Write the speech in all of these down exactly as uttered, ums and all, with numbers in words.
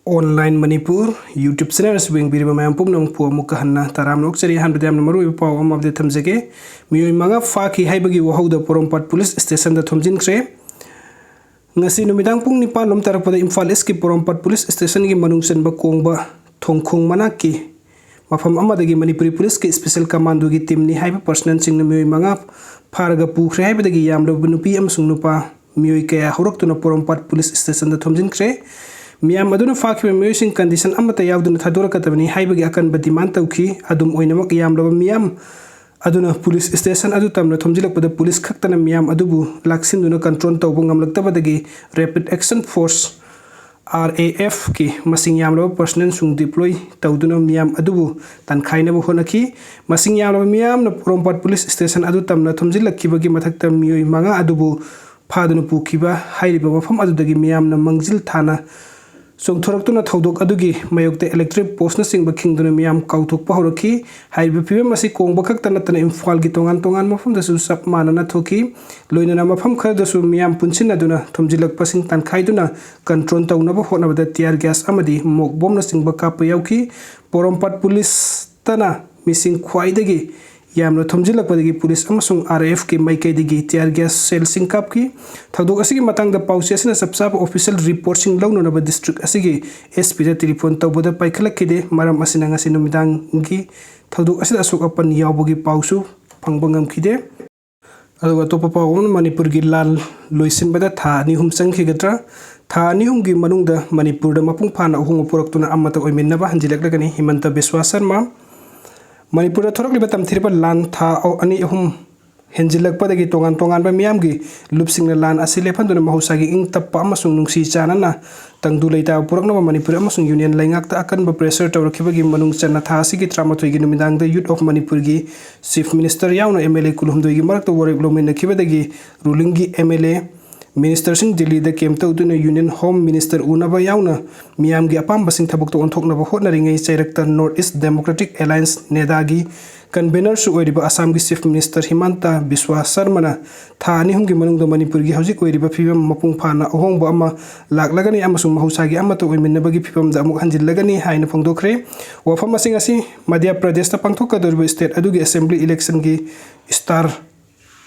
Online Manipur YouTube channel ꯑꯁꯤꯕꯨ ꯌꯦꯡꯕꯤꯔꯤꯕ ꯃꯌꯥꯝ ꯄꯨꯝꯅꯃꯛꯄꯨ ꯑꯃꯨꯛꯀ ꯍꯟꯅ ꯇꯔꯥꯝꯅ ꯑꯣꯛꯆꯔꯤ꯫ ꯑꯍꯥꯟꯕꯗ ꯌꯥꯝꯅ ꯃꯔꯨꯑꯣꯏꯕ ꯄꯥꯎ ꯑꯃ update ꯊꯝꯖꯒꯦ꯫ ꯃꯤꯑꯣꯏ ꯃꯉꯥ ꯐꯥꯈꯤ ꯍꯥꯏꯕꯒꯤ ꯋꯥꯍꯧꯗ ꯄꯣꯔꯣꯝꯄꯥꯠ ꯄꯨꯂꯤꯁ ꯁ꯭ꯇꯦꯁꯟꯗ ꯊꯣꯝꯖꯤꯟꯈ꯭ꯔꯦ꯫ ꯉꯁꯤ ꯅꯨꯃꯤꯗꯥꯡ ꯄꯨꯡ ꯅꯤꯄꯥꯟ ꯂꯣꯝ ꯇꯥꯔꯛꯄꯗ ꯏꯝꯐꯥꯜ ꯏꯁꯀꯤ ꯄꯣꯔꯣꯝꯄꯥꯠ ꯄꯨꯂꯤꯁ ꯁ꯭ꯇꯦꯁꯟꯒꯤ ꯃꯅꯨꯡ ꯆꯟꯕ ꯀꯣꯡꯕ ꯊꯣꯡꯈꯣꯡ ꯃꯅꯥꯛꯀꯤ ꯃꯐꯝ ꯑꯃꯗꯒꯤ ꯃꯅꯤꯄꯨꯔꯤ ꯄꯨꯂꯤꯁꯀꯤ ꯁ꯭ꯄꯦꯁꯦꯜ ꯀꯃꯥꯟꯗꯣꯒꯤ ꯇꯤꯝꯅꯤ ꯍꯥꯏꯕ ꯄꯔꯁꯅꯦꯜꯁꯤꯡꯅ ꯃꯤꯑꯣꯏ ꯃꯉꯥ ꯐꯥꯔꯒ ꯄꯨꯈ꯭ꯔꯦ ꯍꯥꯏꯕꯗꯒꯤ ꯌꯥꯝꯂꯕ ꯅꯨꯄꯤ ꯑꯃꯁꯨꯡ ꯅꯨꯄꯥ ꯃꯤꯑꯣꯏ ꯀꯌꯥ ꯍꯧꯔꯛꯇꯨꯅ ꯄꯣꯔꯣꯝꯄꯥꯠ ꯄꯨꯂꯤꯁ ꯁ꯭ꯇꯦꯁꯟꯗ ꯊꯣꯝꯖꯤꯟꯈ꯭ꯔꯦ꯫ ꯃꯤꯌꯥꯝ ꯑꯗꯨꯅ ꯐꯥꯈꯤꯕ ꯃꯤꯑꯣꯏꯁꯤꯡ ꯀꯟꯗꯤꯁꯟ ꯑꯃꯠꯇ ꯌꯥꯎꯗꯅ ꯊꯥꯗꯣꯔꯛꯀꯗꯕꯅꯤ ꯍꯥꯏꯕꯒꯤ ꯑꯀꯟꯕ ꯗꯤꯃꯥꯟ ꯇꯧꯈꯤ꯫ ꯑꯗꯨꯝ ꯑꯣꯏꯅꯃꯛ, ꯌꯥꯝꯂꯕ ꯃꯤꯌꯥꯝ ꯑꯗꯨꯅ ꯄꯨꯂꯤꯁ ꯁ꯭ꯇꯦꯁꯟ ꯑꯗꯨ ꯇꯝꯅ ꯊꯣꯝꯖꯤꯜꯂꯛꯄꯗ ꯄꯨꯂꯤꯁ ꯈꯛꯇꯅ ꯃꯤꯌꯥꯝ ꯑꯗꯨꯕꯨ ꯂꯥꯛꯁꯤꯟꯗꯨꯅ ꯀꯟꯇ꯭ꯔꯣꯜ ꯇꯧꯕ ꯉꯝꯂꯛꯇꯕꯗꯒꯤ ꯔꯦꯄꯤꯗ ꯑꯦꯛꯁꯟ ꯐꯣꯔꯁ, RAF, ꯀꯤ ꯃꯁꯤꯡ ꯌꯥꯝꯂꯕ ꯄꯔꯁꯅꯦꯜꯁꯤꯡ ꯗꯤꯄ꯭ꯂꯣꯏ ꯇꯧꯗꯨꯅ ꯃꯤꯌꯥꯝ ꯑꯗꯨꯕꯨ ꯇꯥꯟꯈꯥꯏꯅꯕ ꯍꯣꯠꯅꯈꯤ꯫ ꯃꯁꯤꯡ ꯌꯥꯝꯂꯕ ꯃꯤꯌꯥꯝꯅ ꯄꯣꯔꯣꯝꯄꯥꯠ ꯄꯨꯂꯤꯁ ꯁ꯭ꯇꯦꯁꯟ ꯑꯗꯨ ꯇꯝꯅ ꯊꯣꯝꯖꯤꯜꯂꯛꯈꯤꯕꯒꯤ ꯃꯊꯛꯇ ꯃꯤꯑꯣꯏ ꯃꯉꯥ ꯑꯗꯨꯕꯨ ꯐꯥꯗꯨꯅ ꯄꯨꯈꯤꯕ ꯍꯥꯏꯔꯤꯕ ꯃꯐꯝ ꯑꯗꯨꯗꯒꯤ ꯃꯤꯌꯥꯝꯅ ꯃꯥꯡꯖꯤꯜ ꯊꯥꯅ ꯆꯣꯡꯊꯣꯔꯛꯇꯨꯅ ꯊꯧꯗꯣꯛ ꯑꯗꯨꯒꯤ ꯃꯥꯌꯣꯛꯇ ꯏꯂꯦꯛꯇ꯭ꯔꯤꯛ ꯄꯣꯁꯅꯆꯤꯡꯕ ꯈꯤꯡꯗꯨꯅ ꯃꯤꯌꯥꯝ ꯀꯥꯎꯊꯣꯛꯄ ꯍꯧꯔꯛꯈꯤ꯫ ꯍꯥꯏꯔꯤꯕ ꯐꯤꯕꯝ ꯑꯁꯤ ꯀꯣꯡꯕ ꯈꯛꯇ ꯅꯠꯇꯅ ꯏꯝꯐꯥꯜꯒꯤ ꯇꯣꯉꯥꯟ ꯇꯣꯉꯥꯟꯕ ꯃꯐꯝꯗꯁꯨ ꯆꯞ ꯃꯥꯟꯅꯅ ꯊꯣꯛꯈꯤ꯫ ꯂꯣꯏꯅꯅ ꯃꯐꯝ ꯈꯔꯗꯁꯨ ꯃꯤꯌꯥꯝ ꯄꯨꯟꯁꯤꯟꯅꯗꯨꯅ ꯊꯣꯝꯖꯤꯜꯂꯛꯄꯁꯤꯡ ꯇꯥꯟꯈꯥꯏꯗꯨꯅ ꯀꯟꯇ꯭ꯔꯣꯜ ꯇꯧꯅꯕ ꯍꯣꯠꯅꯕꯗ ꯇꯤꯌꯥꯔ ꯒ꯭ꯌꯥꯁ ꯑꯃꯗꯤ ꯃꯣꯛ ꯕꯣꯝꯅꯆꯤꯡꯕ ꯀꯥꯞꯄ ꯌꯥꯎꯈꯤ꯫ ꯄꯣꯔꯣꯝꯄꯥꯠ ꯄꯨꯂꯤꯁꯇꯅ ꯃꯤꯁꯤꯡ ꯈ꯭ꯋꯥꯏꯗꯒꯤ ꯌꯥꯝꯅ ꯊꯣꯝꯖꯤꯜꯂꯛꯄꯗꯒꯤ ꯄꯨꯂꯤꯁ ꯑꯃꯁꯨꯡ RAF ꯀꯤ ꯃꯥꯏꯀꯩꯗꯒꯤ ꯇꯤꯌꯥꯔ ꯒ꯭ꯌꯥꯁ ꯁꯦꯜꯁꯤꯡ ꯀꯥꯞꯈꯤ꯫ ꯊꯧꯗꯣꯛ ꯑꯁꯤꯒꯤ ꯃꯇꯥꯡꯗ ꯄꯥꯎꯆꯦ ꯑꯁꯤꯅ ꯆꯞ ꯆꯥꯕ ꯑꯣꯐꯤꯁꯤꯌꯦꯜ ꯔꯤꯄꯣꯔꯠꯁꯤꯡ ꯂꯧꯅꯅꯕ ꯗꯤꯁꯇ꯭ꯔꯤꯛ ꯑꯁꯤꯒꯤ SP ꯗ ꯇꯦꯂꯤꯐꯣꯟ ꯇꯧꯕꯗ ꯄꯥꯏꯈꯠꯂꯛꯈꯤꯗꯦ꯫ ꯃꯔꯝ ꯑꯁꯤꯅ ꯉꯁꯤ ꯅꯨꯃꯤꯗꯥꯡꯒꯤ ꯊꯧꯗꯣꯛ ꯑꯁꯤꯗ ꯑꯁꯣꯛ ꯑꯄꯟ ꯌꯥꯎꯕꯒꯤ ꯄꯥꯎꯁꯨ ꯐꯪꯕ ꯉꯝꯈꯤꯗꯦ꯫ ꯑꯗꯨꯒ ꯑꯇꯣꯞꯄ ꯄꯥꯎ ꯑꯃꯅ ꯃꯅꯤꯄꯨꯔꯒꯤ ꯂꯥꯟ ꯂꯣꯏꯁꯤꯟꯕꯗ ꯊꯥ ꯑꯅꯤ ꯑꯍꯨꯝ ꯆꯪꯈꯤꯒꯗ꯭ꯔꯥ? ꯊꯥ ꯑꯅꯤ ꯑꯍꯨꯝꯒꯤ ꯃꯅꯨꯡꯗ ꯃꯅꯤꯄꯨꯔꯗ ꯃꯄꯨꯡ ꯐꯥꯅ ꯑꯍꯣꯡꯕ ꯄꯨꯔꯛꯇꯨꯅ ꯑꯃꯠꯇ ꯑꯣꯏꯃꯤꯟꯅꯕ ꯍꯟꯖꯤꯜꯂꯛꯂꯒꯅꯤ꯫ ꯍꯤꯃꯟꯇ ꯕꯤꯁ꯭ꯋꯥ ꯁꯔꯃ꯫ ꯃꯅꯤꯄꯨꯔꯗ ꯊꯣꯔꯛꯂꯤꯕ ꯇꯝꯊꯤꯔꯕ ꯂꯥꯟ ꯊꯥ ꯑꯅꯤ ꯑꯍꯨꯝ ꯍꯦꯟꯖꯤꯜꯂꯛꯄꯗꯒꯤ ꯇꯣꯉꯥꯟ ꯇꯣꯉꯥꯟꯕ ꯃꯤꯌꯥꯝꯒꯤ ꯂꯨꯞꯁꯤꯡꯅ ꯂꯥꯟ ꯑꯁꯤ ꯂꯦꯞꯍꯟꯗꯨꯅ ꯃꯍꯧꯁꯥꯒꯤ ꯏꯪ ꯇꯞꯄ ꯑꯃꯁꯨꯡ ꯅꯨꯡꯁꯤ ꯆꯥꯟꯅꯅ ꯇꯪꯗꯨ ꯂꯩꯇꯥꯕ ꯄꯨꯔꯛꯅꯕ ꯃꯅꯤꯄꯨꯔ ꯑꯃꯁꯨꯡ ꯌꯨꯅꯤꯌꯟ ꯂꯩꯉꯥꯛꯇ ꯑꯀꯟꯕ ꯄ꯭ꯔꯦꯁꯔ ꯇꯧꯔꯛꯈꯤꯕꯒꯤ ꯃꯅꯨꯡ ꯆꯟꯅ ꯊꯥ ꯑꯁꯤꯒꯤ ꯇꯔꯥꯃꯥꯊꯣꯏꯒꯤ ꯅꯨꯃꯤꯗꯥꯡꯗ ꯌꯨꯠ ꯑꯣꯐ ꯃꯅꯤꯄꯨꯔꯒꯤ ꯆꯤꯐ ꯃꯤꯅꯤꯁꯇꯔ ꯌꯥꯎꯅ MLA ꯀꯨꯟꯍꯨꯝꯗꯣꯏꯒꯤ ꯃꯔꯛꯇ ꯋꯥꯔꯦꯞ ꯂꯧꯃꯤꯟꯅꯈꯤꯕꯗꯒꯤ ꯔꯨꯂꯤꯡꯒꯤ MLA ꯃꯤꯅꯤꯁꯇꯔꯁꯤꯡ ꯗꯤꯜꯂꯤꯗ ꯀꯦꯝꯞ ꯇꯧꯗꯨꯅ ꯌꯨꯅꯤꯌꯟ ꯍꯣꯝ ꯃꯤꯅꯤꯁꯇꯔ ꯎꯅꯕ ꯌꯥꯎꯅ ꯃꯤꯌꯥꯝꯒꯤ ꯑꯄꯥꯝꯕꯁꯤꯡ ꯊꯕꯛꯇ ꯑꯣꯟꯊꯣꯛꯅꯕ ꯍꯣꯠꯅꯔꯤꯉꯩ ꯆꯩꯔꯛꯇ ꯅꯣꯔꯠ ꯏꯁ ꯗꯦꯃꯣꯀ꯭ꯔꯦꯇꯤꯛ ꯑꯦꯂꯥꯌꯟꯁ, ꯅꯦꯗꯥꯒꯤ ꯀꯟꯚꯦꯅꯔꯁꯨ ꯑꯣꯏꯔꯤꯕ ꯑꯁꯥꯝꯒꯤ ꯆꯤꯐ ꯃꯤꯅꯤꯁꯇꯔ ꯍꯤꯃꯟꯇ ꯕꯤꯁ꯭ꯋꯥ ꯁꯔꯃꯅ ꯊꯥ ꯑꯅꯤ ꯑꯍꯨꯝꯒꯤ ꯃꯅꯨꯡꯗ ꯃꯅꯤꯄꯨꯔꯒꯤ ꯍꯧꯖꯤꯛ ꯑꯣꯏꯔꯤꯕ ꯐꯤꯕꯝ ꯃꯄꯨꯡ ꯐꯥꯅ ꯑꯍꯣꯡꯕ ꯑꯃ ꯂꯥꯛꯂꯒꯅꯤ ꯑꯃꯁꯨꯡ ꯃꯍꯧꯁꯥꯒꯤ ꯑꯃꯠꯇ ꯑꯣꯏꯃꯤꯟꯅꯕꯒꯤ ꯐꯤꯕꯝꯗ ꯑꯃꯨꯛ ꯍꯟꯖꯤꯜꯂꯒꯅꯤ ꯍꯥꯏꯅ ꯐꯣꯡꯗꯣꯛꯈ꯭ꯔꯦ꯫ ꯋꯥꯐꯝꯁꯤꯡ ꯑꯁꯤ ꯃꯙ꯭ꯌ ꯄ꯭ꯔꯗꯦꯁꯇ ꯄꯥꯡꯊꯣꯛꯀꯗꯧꯔꯤꯕ ꯁ꯭ꯇꯦꯠ ꯑꯗꯨꯒꯤ ꯑꯦꯁꯦꯝꯕ꯭ꯂꯤ ꯏꯂꯦꯛꯁꯟꯒꯤ ꯁ꯭ꯇꯥꯔ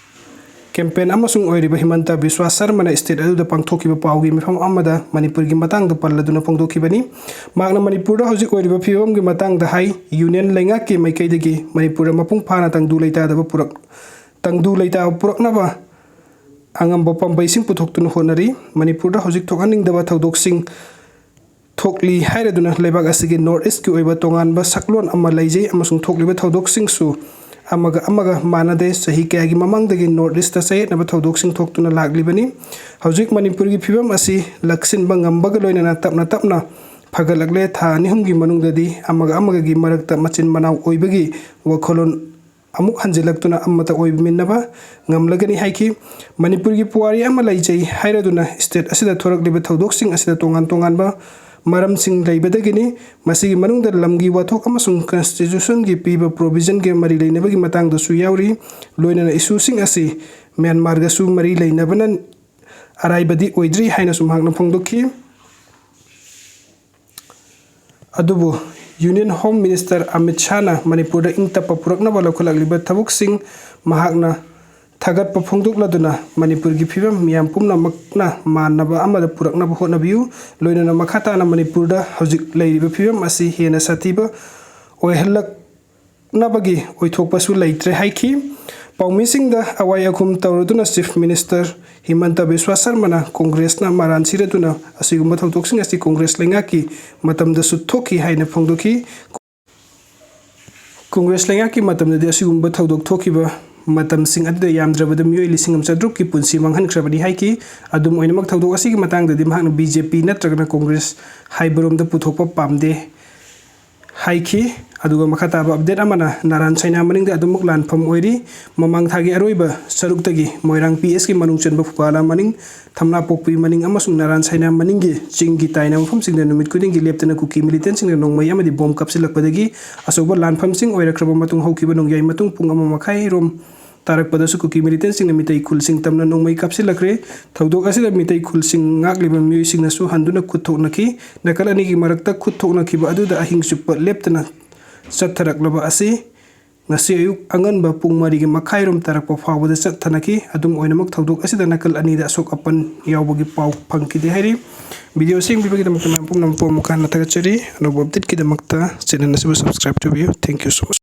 ꯀꯦꯝꯄꯦꯟ ꯑꯃꯁꯨꯡ ꯑꯣꯏꯔꯤꯕ ꯍꯤꯃꯟꯇ ꯕꯤꯁ꯭ꯋꯥ ꯁꯔꯃꯅ ꯁ꯭ꯇꯦꯠ ꯑꯗꯨꯗ ꯄꯥꯡꯊꯣꯛꯈꯤꯕ ꯄꯥꯎꯒꯤ ꯃꯤꯐꯝ ꯑꯃꯗ ꯃꯅꯤꯄꯨꯔꯒꯤ ꯃꯇꯥꯡꯗ ꯄꯜꯂꯗꯨꯅ ꯐꯣꯡꯗꯣꯛꯈꯤꯕꯅꯤ꯫ ꯃꯍꯥꯛꯅ ꯃꯅꯤꯄꯨꯔꯗ ꯍꯧꯖꯤꯛ ꯑꯣꯏꯔꯤꯕ ꯐꯤꯕꯝꯒꯤ ꯃꯇꯥꯡꯗ ꯍꯥꯏ, ꯌꯨꯅꯤꯌꯟ ꯂꯩꯉꯥꯛꯀꯤ ꯃꯥꯏꯀꯩꯗꯒꯤ ꯃꯅꯤꯄꯨꯔꯗ ꯃꯄꯨꯡ ꯐꯥꯅ ꯇꯪꯗꯨ ꯂꯩꯇꯥꯗꯕ ꯄꯨꯔꯛ-, ꯇꯪꯗꯨ ꯂꯩꯇꯥꯕ ꯄꯨꯔꯛꯅꯕ ꯑꯉꯝꯕ ꯄꯥꯝꯕꯩꯁꯤꯡ ꯄꯨꯊꯣꯛꯇꯨꯅ ꯍꯣꯠꯅꯔꯤ꯫ ꯃꯅꯤꯄꯨꯔꯗ ꯍꯧꯖꯤꯛ ꯊꯣꯛꯍꯟꯅꯤꯡꯗꯕ ꯊꯧꯗꯣꯛꯁꯤꯡ ꯊꯣꯛꯂꯤ ꯍꯥꯏꯔꯗꯨꯅ ꯂꯩꯕꯥꯛ ꯑꯁꯤꯒꯤ ꯅꯣꯔꯠ ꯏꯁꯀꯤ ꯑꯣꯏꯕ ꯇꯣꯉꯥꯟꯕ ꯁꯛꯂꯣꯟ ꯑꯃ ꯂꯩꯖꯩ ꯑꯃꯁꯨꯡ ꯊꯣꯛꯂꯤꯕ ꯊꯧꯗꯣꯛꯁꯤꯡꯁꯨ ꯑꯃꯒ ꯑꯃꯒ ꯃꯥꯟꯅꯗꯦ꯫ ꯆꯍꯤ ꯀꯌꯥꯒꯤ ꯃꯃꯥꯡꯗꯒꯤ ꯅꯣꯔꯠ ꯏꯁꯇ ꯆꯌꯦꯠꯅꯕ ꯊꯧꯗꯣꯛꯁꯤꯡ ꯊꯣꯛꯇꯨꯅ ꯂꯥꯛꯂꯤꯕꯅꯤ꯫ ꯍꯧꯖꯤꯛ ꯃꯅꯤꯄꯨꯔꯒꯤ ꯐꯤꯕꯝ ꯑꯁꯤ ꯂꯥꯛꯁꯤꯟꯕ ꯉꯝꯕꯒ ꯂꯣꯏꯅꯅ ꯇꯞꯅ ꯇꯞꯅ ꯐꯒꯠꯂꯛꯂꯦ꯫ ꯊꯥ ꯑꯅꯤ ꯑꯍꯨꯝꯒꯤ ꯃꯅꯨꯡꯗꯗꯤ ꯑꯃꯒ ꯑꯃꯒꯒꯤ ꯃꯔꯛꯇ ꯃꯆꯤꯟ ꯃꯅꯥꯎ ꯑꯣꯏꯕꯒꯤ ꯋꯥꯈꯜꯂꯣꯟ ꯑꯃꯨꯛ ꯍꯟꯖꯤꯜꯂꯛꯇꯨꯅ ꯑꯃꯠꯇ ꯑꯣꯏꯃꯤꯟꯅꯕ ꯉꯝꯂꯒꯅꯤ ꯍꯥꯏꯈꯤ꯫ ꯃꯅꯤꯄꯨꯔꯒꯤ ꯄꯨꯋꯥꯔꯤ ꯑꯃ ꯂꯩꯖꯩ ꯍꯥꯏꯔꯗꯨꯅ ꯁ꯭ꯇꯦꯠ ꯑꯁꯤꯗ ꯊꯣꯔꯛꯂꯤꯕ ꯊꯧꯗꯣꯛꯁꯤꯡ ꯑꯁꯤꯗ ꯇꯣꯉꯥꯟ ꯇꯣꯉꯥꯟꯕ ꯃꯔꯝꯁꯤꯡ ꯂꯩꯕꯗꯒꯤꯅꯤ꯫ ꯃꯁꯤꯒꯤ ꯃꯅꯨꯡꯗ ꯂꯝꯒꯤ ꯋꯥꯊꯣꯛ ꯑꯃꯁꯨꯡ ꯀꯟꯁꯇꯤꯇ꯭ꯌꯨꯁꯟꯒꯤ ꯄꯤꯕ ꯄ꯭ꯔꯣꯚꯤꯖꯟꯒꯤ ꯃꯔꯤ ꯂꯩꯅꯕꯒꯤ ꯃꯇꯥꯡꯗꯁꯨ ꯌꯥꯎꯔꯤ꯫ ꯂꯣꯏꯅꯅ ꯏꯁꯨꯁꯤꯡ ꯑꯁꯤ ꯃ꯭ꯌꯥꯟꯃꯥꯔꯒꯁꯨ ꯃꯔꯤ ꯂꯩꯅꯕꯅ ꯑꯔꯥꯏꯕꯗꯤ ꯑꯣꯏꯗ꯭ꯔꯤ ꯍꯥꯏꯅꯁꯨ ꯃꯍꯥꯛꯅ ꯐꯣꯡꯗꯣꯛꯈꯤ꯫ ꯑꯗꯨꯕꯨ ꯌꯨꯅꯤꯌꯟ ꯍꯣꯝ ꯃꯤꯅꯤꯁꯇꯔ ꯑꯃꯤꯠ ꯁꯥꯍꯅ ꯃꯅꯤꯄꯨꯔꯗ ꯏꯪ ꯇꯞꯄ ꯄꯨꯔꯛꯅꯕ ꯂꯧꯈꯠꯂꯛꯂꯤꯕ ꯊꯕꯛꯁꯤꯡ ꯃꯍꯥꯛꯅ ꯊꯥꯒꯠꯄ ꯐꯣꯡꯗꯣꯛꯂꯗꯨꯅ ꯃꯅꯤꯄꯨꯔꯒꯤ ꯐꯤꯕꯝ ꯃꯤꯌꯥꯝ ꯄꯨꯝꯅꯃꯛꯅ ꯃꯥꯟꯅꯕ ꯑꯃꯗ ꯄꯨꯔꯛꯅꯕ ꯍꯣꯠꯅꯕꯤꯌꯨ꯫ ꯂꯣꯏꯅꯅ ꯃꯈꯥ ꯇꯥꯅ ꯃꯅꯤꯄꯨꯔꯗ ꯍꯧꯖꯤꯛ ꯂꯩꯔꯤꯕ ꯐꯤꯕꯝ ꯑꯁꯤ ꯍꯦꯟꯅ ꯁꯥꯊꯤꯕ ꯑꯣꯏꯍꯜꯂꯛ ꯅꯕꯒꯤ ꯑꯣꯏꯊꯣꯛꯄꯁꯨ ꯂꯩꯇ꯭ꯔꯦ ꯍꯥꯏꯈꯤ꯫ ꯄꯥꯎꯃꯤꯁꯤꯡꯗ ꯑꯋꯥꯏ ꯑꯈꯨꯝ ꯇꯧꯔꯗꯨꯅ ꯆꯤꯐ ꯃꯤꯅꯤꯁꯇꯔ ꯍꯤꯃꯟꯇ ꯕꯤꯁ꯭ꯋꯥ ꯁꯔꯃꯅ ꯀꯣꯡꯒ꯭ꯔꯦꯁꯅ ꯃꯔꯥꯟ ꯁꯤꯔꯗꯨꯅ ꯑꯁꯤꯒꯨꯝꯕ ꯊꯧꯗꯣꯛꯁꯤꯡ ꯑꯁꯤ ꯀꯣꯡꯒ꯭ꯔꯦꯁ ꯂꯩꯉꯥꯛꯀꯤ ꯃꯇꯝꯗꯁꯨ ꯊꯣꯛꯈꯤ ꯍꯥꯏꯅ ꯐꯣꯡꯗꯣꯛꯈꯤ꯫ ꯀꯣꯡꯒ꯭ꯔꯦꯁ ꯂꯩꯉꯥꯛꯀꯤ ꯃꯇꯝꯗꯗꯤ ꯑꯁꯤꯒꯨꯝꯕ ꯊꯧꯗꯣꯛ ꯊꯣꯛꯈꯤꯕ ꯃꯇꯝꯁꯤꯡ ꯑꯗꯨꯗ ꯌꯥꯝꯗ꯭ꯔꯕꯗ ꯃꯤꯑꯣꯏ ꯂꯤꯁꯤꯡ ꯑꯃ ꯆꯥꯇ꯭ꯔꯨꯛꯀꯤ ꯄꯨꯟꯁꯤ ꯃꯥꯡꯍꯟꯈ꯭ꯔꯕꯅꯤ ꯍꯥꯏꯈꯤ꯫ ꯑꯗꯨꯝ ꯑꯣꯏꯅꯃꯛ, ꯊꯧꯗꯣꯛ ꯑꯁꯤꯒꯤ ꯃꯇꯥꯡꯗꯗꯤ ꯃꯍꯥꯛꯅ ꯕꯤ ꯖꯦ ꯄꯤ ꯅꯠꯇ꯭ꯔꯒꯅ ꯀꯣꯡꯒ꯭ꯔꯦꯁ ꯍꯥꯏꯕꯔꯣꯝꯗ ꯄꯨꯊꯣꯛꯄ ꯄꯥꯝꯗꯦ꯫ ꯍꯥꯏꯈꯤ꯫ ꯑꯗꯨꯒ ꯃꯈꯥ ꯇꯥꯕ ꯑꯞꯗꯦꯠ ꯑꯃꯅ ꯅꯥꯔꯥꯟ ꯁꯥꯏꯅꯥ ꯃꯅꯤꯡꯗ ꯑꯗꯨꯃꯛ ꯂꯥꯟꯐꯝ ꯑꯣꯏꯔꯤ꯫ ꯃꯃꯥꯡ ꯊꯥꯒꯤ ꯑꯔꯣꯏꯕ ꯁꯔꯨꯛꯇꯒꯤ ꯃꯣꯏꯔꯥꯡ ꯄꯤ ꯑꯦꯁꯀꯤ ꯃꯅꯨꯡ ꯆꯟꯕ ꯐꯨꯀꯥꯂꯥ ꯃꯅꯤꯡ, ꯊꯝꯅꯥꯄꯣꯛꯄꯤ ꯃꯅꯤꯡ ꯑꯃꯁꯨꯡ ꯅꯥꯔꯥꯟ ꯁꯥꯏꯅꯥ ꯃꯅꯤꯡꯒꯤ ꯆꯤꯡꯒꯤ ꯇꯥꯏꯅ ꯃꯐꯝꯁꯤꯡꯗ ꯅꯨꯃꯤꯠ ꯈꯨꯗꯤꯡꯒꯤ ꯂꯦꯞꯇꯅ ꯀꯨꯀꯤ ꯃꯤꯂꯤꯇꯦꯟꯁꯤꯡꯅ ꯅꯣꯡꯃꯩ ꯑꯃꯗꯤ ꯕꯣꯝ ꯀꯥꯞꯁꯤꯜꯂꯛꯄꯗꯒꯤ ꯑꯆꯧꯕ ꯂꯥꯟꯐꯝꯁꯤꯡ ꯑꯣꯏꯔꯛꯈ꯭ꯔꯕ ꯃꯇꯨꯡ ꯍꯧꯈꯤꯕ ꯅꯣꯡꯌꯥꯏ ꯃꯇꯨꯡ ꯄꯨꯡ ꯑꯃ ꯃꯈꯥꯏ ꯔꯣꯝ ꯇꯥꯔꯛꯄꯗꯁꯨ ꯀꯨꯀꯤ ꯃꯤꯂꯤꯇꯦꯟꯁꯤꯡꯅ ꯃꯤꯇꯩ ꯈꯨꯜꯁꯤꯡ ꯇꯝꯅ ꯅꯣꯡꯃꯩ ꯀꯥꯞꯁꯤꯜꯂꯛꯈ꯭ꯔꯦ꯫ ꯊꯧꯗꯣꯛ ꯑꯁꯤꯗ ꯃꯤꯇꯩ ꯈꯨꯜꯁꯤꯡ ꯉꯥꯛꯂꯤꯕ ꯃꯤꯑꯣꯏꯁꯤꯡꯅꯁꯨ ꯍꯟꯗꯨꯅ ꯈꯨꯠ ꯊꯣꯛꯅꯈꯤ꯫ ꯅꯥꯀꯜ ꯑꯅꯤꯒꯤ ꯃꯔꯛꯇ ꯈꯨꯠ ꯊꯣꯛꯅꯈꯤꯕ ꯑꯗꯨꯗ ꯑꯍꯤꯡ ꯆꯨꯞꯄ ꯂꯦꯞꯇꯅ ꯆꯠꯊꯔꯛꯂꯕ ꯑꯁꯤ ꯉꯁꯤ ꯑꯌꯨꯛ ꯑꯉꯟꯕ ꯄꯨꯡ ꯃꯔꯤꯒꯤ ꯃꯈꯥꯏꯔꯣꯝ ꯇꯥꯔꯛꯄ ꯐꯥꯎꯕꯗ ꯆꯠꯊꯅꯈꯤ꯫ ꯑꯗꯨꯝ ꯑꯣꯏꯅꯃꯛ ꯊꯧꯗꯣꯛ ꯑꯁꯤꯗ ꯅꯥꯀꯜ ꯑꯅꯤꯗ ꯑꯁꯣꯛ ꯑꯄꯟ ꯌꯥꯎꯕꯒꯤ ꯄꯥꯎ ꯐꯪꯈꯤꯗꯦ ꯍꯥꯏꯔꯤ꯫ ꯚꯤꯗꯤꯑꯣ ꯑꯁꯤ ꯌꯦꯡꯕꯤꯕꯒꯤꯗꯃꯛꯇ ꯃꯌꯥꯝ ꯄꯨꯝꯅꯃꯛꯄꯨ ꯑꯃꯨꯛ ꯍꯟꯅ ꯊꯥꯒꯠꯆꯔꯤ꯫ ꯑꯅꯧꯕ ꯑꯞꯗꯦꯠꯀꯤꯗꯃꯛꯇ ꯆꯦꯅꯦꯜ ꯑꯁꯤꯕꯨ ꯁꯕꯁꯀ꯭ꯔꯥꯏꯕ ꯇꯧꯕꯤꯌꯨ꯫ Thank you so much꯫